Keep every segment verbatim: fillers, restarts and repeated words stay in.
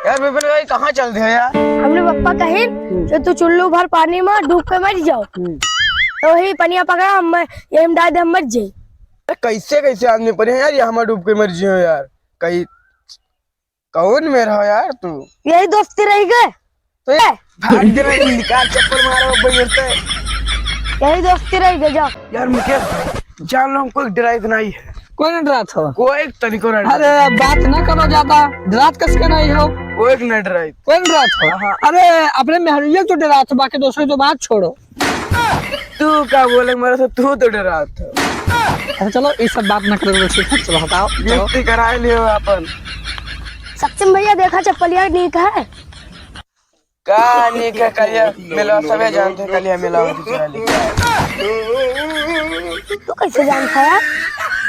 यार विपिन भाई, कहाँ चल दिया यार? हमरे पप्पा कहिन हम्म। कि तू चुल्लू भर पानी में डूब के मर जाओ। हम्म। तो वही पनिया पकड़ा, हम, यही में डाल दे, हम मर जाई। अरे कैसे, कैसे आदमी पर है यार, ये हमार डूब के मर जियो यार। कहीं कौन में रहो यार तू? यही दोस्ती रह गए। तो ये भाग दे रे, निकाल चप्पल मारो बजरते। यही दोस्ती रह गए, जाओ। यार मुकेश भाई, जान लो हमको एक डराइत नहीं है। कोई ना डरात हो? कोई एक तरीको नहीं। अरे अब बात ना करो ज्यादा, डरात कस के नहीं हो? कोई एक नहीं डराइत। कोई ना डरात हो? हाँ। अरे अपने मेहरिया तो डरात हो, बाकी दूसरे तो बात छोड़ो। तू का बोले मेरे से, तू तो डरात हो। अच्छा चलो, ये सब बात ना करो, ठीक है? चलो हटाओ, चलो। बेइज्जती कराए लियो अपन। सक्षम भैया, देखा चप्पलिया नीक है। का नीक है, कलिया मिला, सबे जानते हैं, कलिया मिला होती चुरा लेके। तू कैसे जानता है?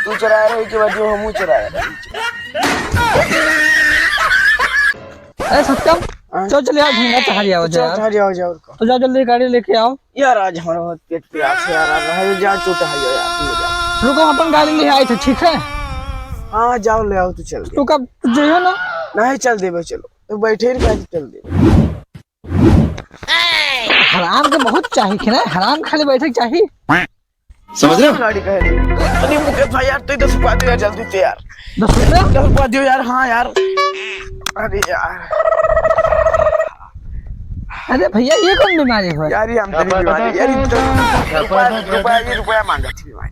तू चुराए रही के बाद जो हमहू चुराए रही। ए सत्यम, हाँ? चल चल यार, झींगा टहल आओ चल, जा यार। टहल आओ जा, और का? तो जाओ जल्दी गाड़ी लेके आओ। यार आज हमारा बहुत पेट प्यास है यार, रहे जा, चुप टहल आओ यार, तुम लोग जाओ। रुको, अपन गाड़ी ले आए थे, ठीक है? हाँ जाओ, ले आओ, तू चल दे। तू कब जइहो ना? नहीं, चल देबे, चलो। तो बैठे ही रह, चल दे। हराम के बहुत चाही कि ना, हराम खाली बैठे के चाही। समझ रहे हो? गाड़ी कहे नहीं। अरे मुकेश भाई यार, तू दस रुपया दे यार, जल्दी से यार। दस रुपया? दस रुपया दियो यार, हाँ यार। अरे यार। अरे भैया, ये कौन बीमारी हो? यार, ये हम तेरी बीमारी। यार, ये दस रुपया, रुपया, ये रुपया मांगा थी बीमारी।